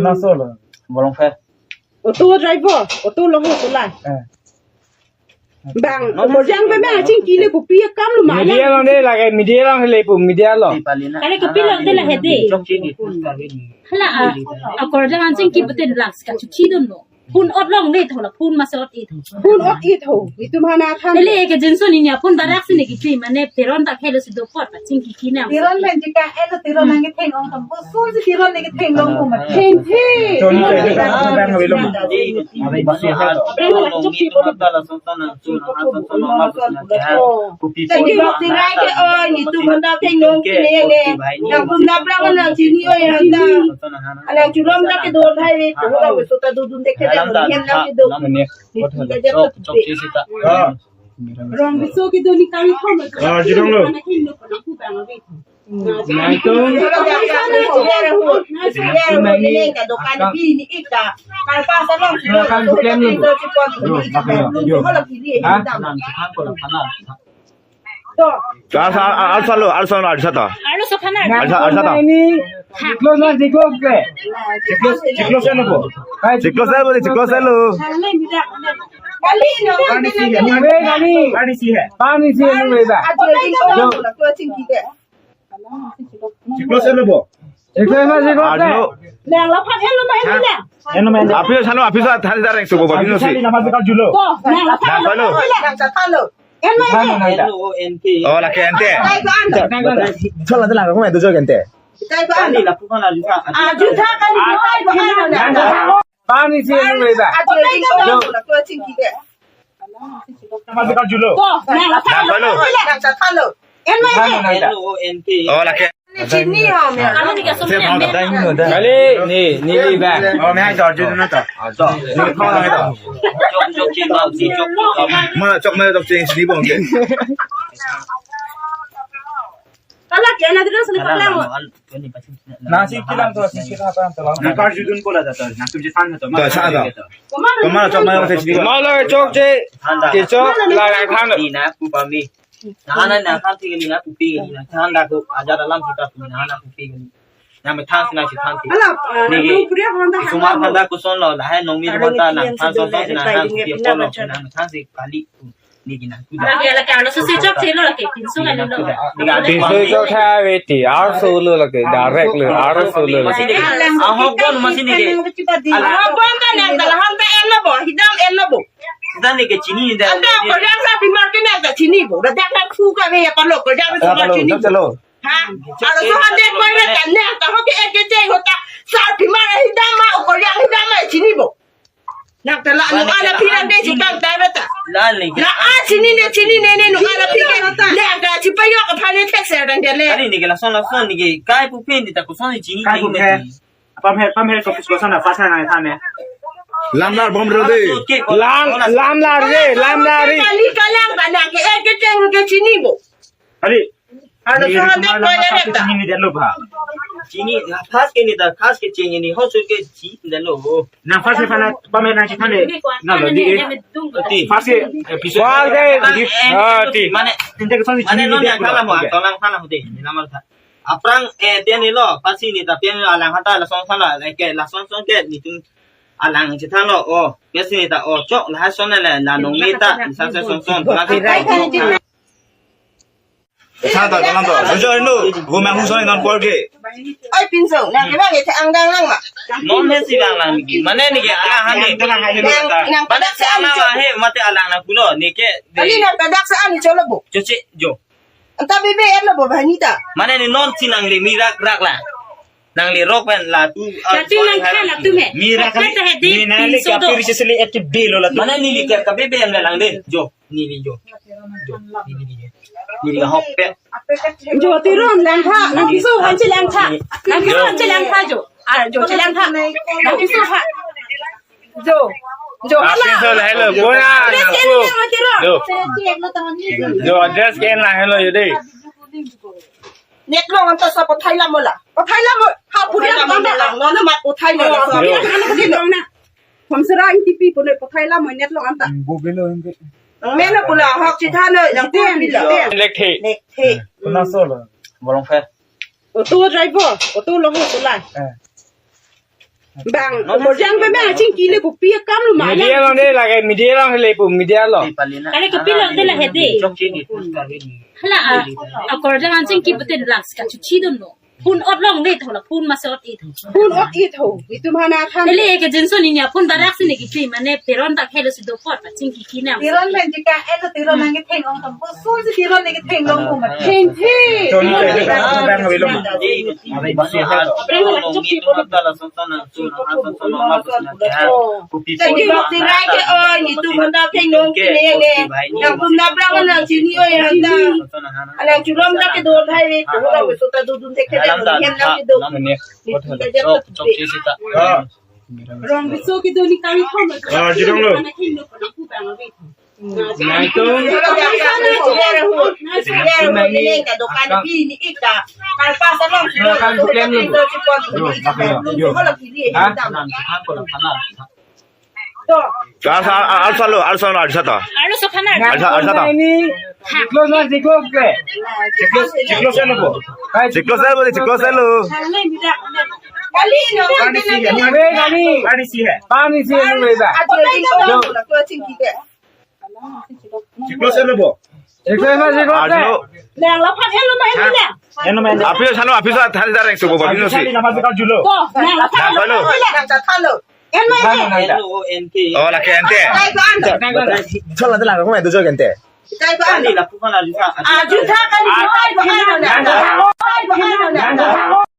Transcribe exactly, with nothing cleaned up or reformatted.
Laso lo. Bolong phe. Auto driver, auto long auto lai. Eh. Bang, no, no, korjang no, pe bang no, chingki le kopi akam lo ma. Media along de lake, media along hele pu, media along. Kali kopi long de la hedi. Chok chini. Hala a, a korjang an chingki pute last ka chuchi don lo. Phun ot long le thola, phun mas ot it. Phun ot it ho. Itum hana than. Ele ke jinso ni nya phun barak sini ki mane Teron ta khelo si dopot pa chingki kina. Teron men jika elo Teron nang ketheng ong tam. Bosun si Teron nang ketheng ong ko ma. Theng the. Choni ke de ka bang avi lo. Kopi. Jadi waktu rai ke, oh, itum hana ketheng ong kini ne. Nang pun nabla nang chini o ya ta. Alang chulom la ke do thai ko la so ta dudun de ke da hem la ke do. Mane, what happened? Chok, chok chisi ta. Ah. Rong biso ke do ni kami ko ma. Ah, jirong lo. Nai to. Dokan bi ni ika. Kalpa sa long. Dokan bukan lo. Yo, yo. Ha? Nang chikang ko la khana. To, arsa, arsa lo, arsa lo, arsa to. Arsa khana. Arsa, arsa to. Ini, chiklo na, chiklo ke? Chiklo, chiklo se lo bo. Chiklo se lo, chiklo se lo. Pani si hai. Pani si hai. Pani si hai, pani si hai, pani si hai. Chiklo se lo bo. Chiklo se lo, chiklo se. Arsa lo. Nang laphan elo ma elo na. Elo ma elo. Api sa lo, api sa thari thari subo, api sa. Api sa lo, nama se kar julo. Ko, nang laphan elo. Nang sa thalo. Elo ma elo. N O N K. Oh, lake ente. Kai ko an. Chola de lang ko me do jo ente. Kai ko an. Kali lapu kan aju tha. Aju tha kali kai ko an. Pani si elo ba. Aju ko an. Ko chingki ke. Nama se kar julo. Ko, nang laphan elo. Nang sa thalo. Elo ma elo. N O N K. Oh, lake. Chini ho me. Kali ni, ni, ni ba. Oh, me hai jor jun na to. To. Ni kho na to. Chok, chok, chok, chok, chok. Mana chok mana chok chini bong ke. Kala ke na dilo sini pala mo. Nasi kilang to, nasi kilang to. Na kar judun ko la to. Na tum je than to. To, sa to. Kemana chok mana chini bong. Kemana chok je. Ke chok la la khan. Ni na ku pa mi. Nahana nang than thik ni, nang pupi ni, nang than da ko ajar alam kita pu nahana pupi ni. Nang me than si nang si than thik. Ala, ni tu pria honda suma honda. Honda ko son lo, lahai nong mi honda nang than son son si nang than pupi ko lo, nang me than si kali ni ki nang kuda. Ala ke ala ke alo so se chok se lo ke, pinso kali lo. Ni ka pinso chok tha ve ti, arso lo lake, direct lo, arso lo lake. Ahok bon masi ni ke. Ahok bon ta nang ta la honda en lo bo, hidam en lo bo. Sita ni ke chini ni da. Anta ko yang sa pimar ke na ta chini bo. Da dak dak su ka ve ya palo ko yang su ka chini bo. Chalo. Ha? Aro so hande ko na ta na ta ho ke ek ke jai hota. Sa pimar hi dama ko yang hi dama chini bo. Nak ta la nu ala pira be si kam ta ta. La le. La a chini ne chini ne ne nu ala pira. Ne ka chi pa yo ka phane thek ser dan de le. Ani ni ke lason lason ni ke kai pu pin di ta ko son ni chini. Kai pu pin. Pam her, pam her ko pusko sana, pasa na thane. Lamlar bom ro de. Lam, lamlar de, lamlar de. Kali kalang kana ke ek ke cheng ke chini bo. Kali. Ano ni sa hande ko ya ta. Chini ni delo ba. Chini, khas ke ni ta, khas ke chini ni, ho sur ke chini delo. Na khas ke phan, pam her na chithane. Na lo di. Ti. Khas ke, eh, piso. Khas ke, ah, ti. Mane, tinte ke song mane chini non ni ya delo. Kala mo, tolang kala mo de. Lamlar ta. Aphrang, eh, tiang ni lo, pasi ni ta piang alang hata lason sana, eh, ke lason son ke, nitum alang chithan lo, oh, pasi ni ta, oh, chok, la son na la, la nong ni ta, ni sa sa son son, la ti ta. Sa ta, kalam to, ojo ino, hu mang hu son non por ke. Oi, pinso, nang ke bang, ite anggang lang ma. Non he si lang lang, mane ni ke alang han ni. Nang, nang, mana si alang lah he, mate alang na kulo, ni ke. Kali nang kadak sa ani cholo bo. Choche, jo. Anta bebe en lo bo bahani ta. Mane ni non si nang le mi rak rak la. Nang le rok pen la tu. Tapi nang khan la tu me. Mi rak kan. Kata hedi, ni nang le pinso ka do. Piri seseli et de lo la tu. Mane ni le ka bebe en la lang de. Jo, ni le jo. Jo, ni le jo. Ni le hop pe. Jo Teron lang tha, nang piso han si lang tha. Nang piso han si lang tha jo. Ah, jo si lang tha. Nang piso ha. Jo. Jo, address hala. Hello, hello, kona, address na, ke ko. Jo. Jo, address ke na, hello, yo de. Net long anta sa pathai la mola. Pathai la mo. Ha, puri la mola. No, no, ma pathai la. Jo. Puri la mola. Hom sera ingti pi pune pathai la mo net long anta. Bo belo ingke. Mena pula hok chithano yang ten, ten. Lek the. Lek the. Kona solo. Bolong phe. Auto driver, auto long auto lai. Eh. Bang, akorjang pen bang chingki le kopi akam lo ma. Media along de lake, media along le pu, media along. Kali kopi lo de la hedi. Hala, a, akorjang an chingki pute last ka chuchi dun lo. Phun ot longle tho la, phun masi ot-i tho. Phun ot-i tho. Itum hana than. Ele ke jinso ni nia phun barak si ne kipi mane Teron ta khelo si do pot pa chingki kine. Teron pen jika elo Teron nangketheng ong tho. Koson si Teron nangketheng long ko ma. Thengthe. Tony, Tony, Tony, Tony, Tony, Tony. Jadi bak tingkai ke oi, itum hana theng long kine ne. Nangtum nabra nang chini oi hana. Alang chulom dak kedo thai, ko la weso ta dodun thek thek, hem nang kedo. Rong biso kedo ni kami khom. Ah, jirong lo. Naitung. Dukan pi ni ika. Kalpas along. Dukan bukan lo. Ha? Arsa, arsa lo, arsa lo, arsa to. Arsa, arsa to. Ini, ciklo na, ciklo ke. Ciklo, ciklo selo bo. Ciklo selo, ciklo selo. Kali no. Pani si hai. Pani si hai. Pani si hai, pani si hai. Ciklo selo bo. Ciklo selo, ciklo selo. Arlo. Nang laphan elo ma elo na. Eno main. Api salo, api sa thari dareng subo, api si. Nama julo. Ko, nang laphan elo. Nang thalo. Elo elo. N O N K. Oh, lake ente. Kai ko an. Chola de lang ko main do jog ente. Kai ko an. Kali lapu kan ajuta. Ajuta kali kai ko an. Kai ko an.